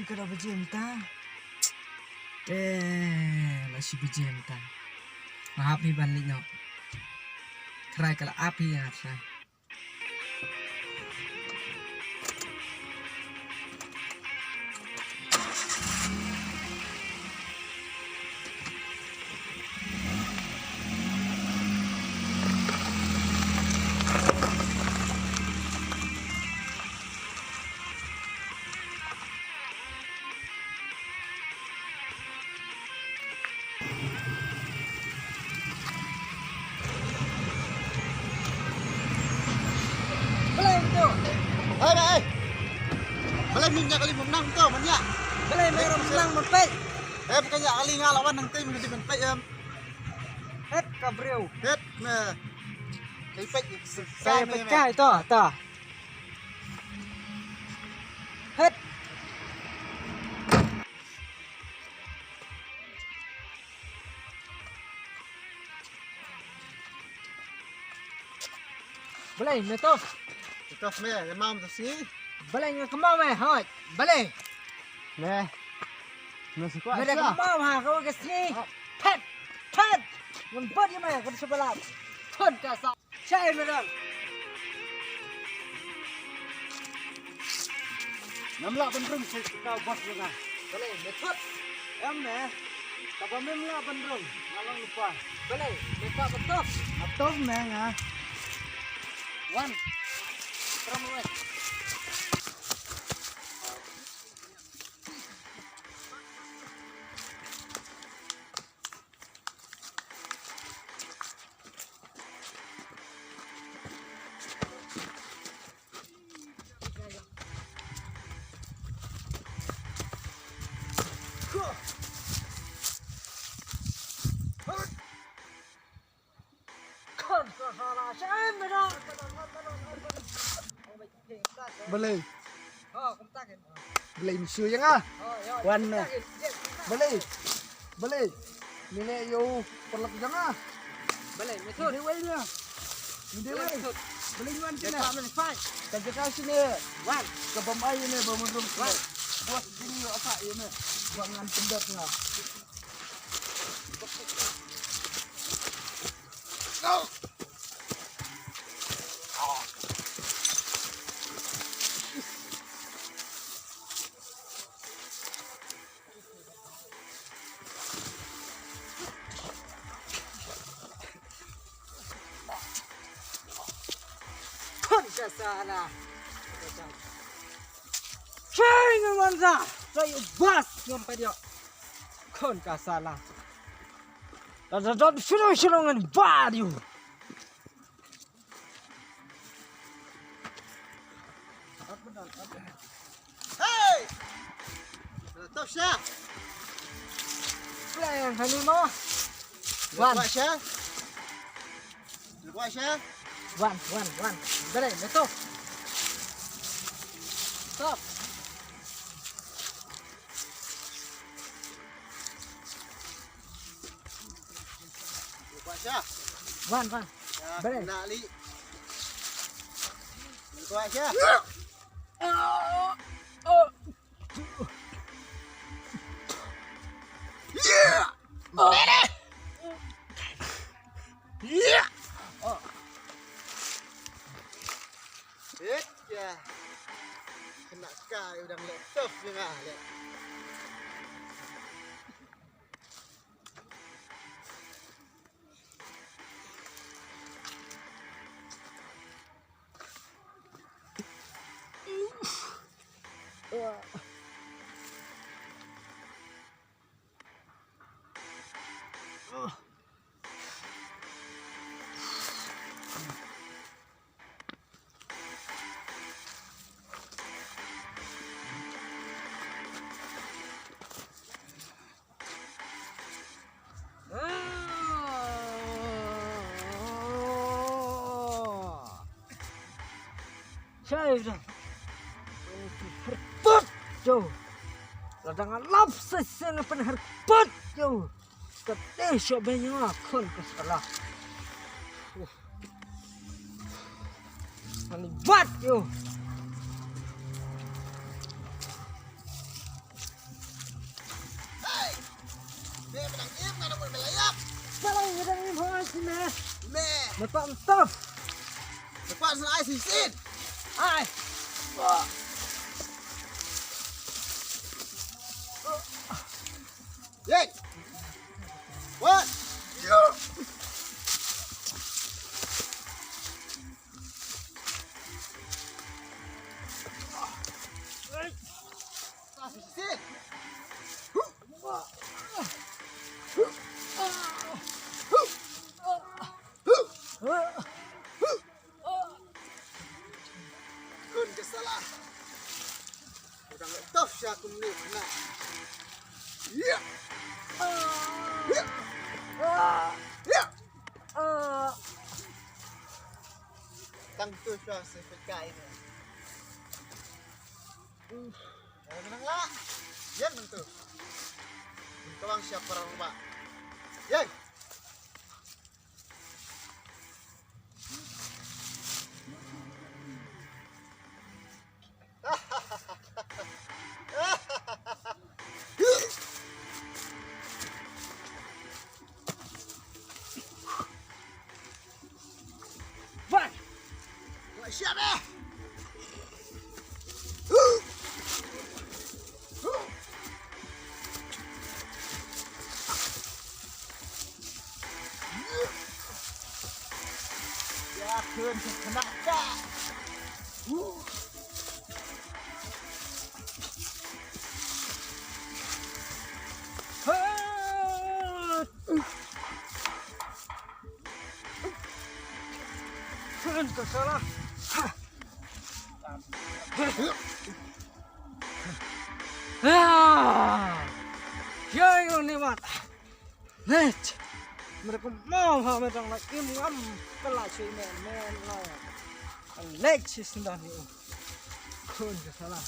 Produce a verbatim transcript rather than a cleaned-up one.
Ka da baje mynta. Te la shi baje mynta. Nga hap hi ban leit noh. Trai ka la ap hi nga trai. Balei tu? Hai, hai. Balei mim ïa kali mem nang tu, man ïa. Balei mem ram nang mem peit. Eh, bukan ïa kali nga lawan nang tim di mem peit em. Het ka briew. Het me. Kai peit. Kai peit kai to, to. Het. Balei me to? Ito me, lemam to si. Balei nga kemau me, hoi. Balei? Me. Me si kwa. Me da kemau ha ko ke si. Phet. Phet. Ngam bot ye me, ka sebelah. Phet ka sa. Chai me dang. Ngam lah ban rung se ka bos nga. Balei me thut. Em me. Kaba mem lah ban rung. Nga long lupa. Balei me ka betul. Betul me nga. Wan. Terang me. Balei. Balei ni shu ïa nga. Wan me. Balei. Balei. Ni ne ïoh paralok ïa nga. Balei me thut. Ni wei ne. Ni wei. Balei wan sini. Ka jaka sini. Wan. Ka bam ai ne bam rum. Wan. Bos ding ïoh asa ïa me. Ba ngan pyndat nga. Khun ka sala. Chai ngan wan sa. Sai bas ngam padio. Khun ka sala. Da da da shiro shiro ngan padio. Hey! Stop sha. Play yang hani mo. Wan. Stop sha. Stop sha. Wan, wan, wan. Dale, stop. Stop. Wan, wan. Bere. Kena kai u dang leh tough ïa nga leh. Shai da. Pynherput yo. Lada nga lap sa sien pynherput yo. Ka te sha beng nga khun ka sala. Ani bat yo. Mata mata. Cepat sen ai sisin. Ai. Yek. Wan. Sisin. Khun ka sala. Ka dang tough sha kumne na. Ya. Ya. Ya. Tang tu sha se pekai ne. Nang la. Yan nang tu. Kawang siap perang ba. Yan. Bang. Wah, siap eh. Ya, khun, kena ka. Khun ka sala. Ah! Yai lo ni mat. Nech. Mereka mau ha mereka nak im ngam kala chui men men la. Alek si sendah ni. Khun ka sala.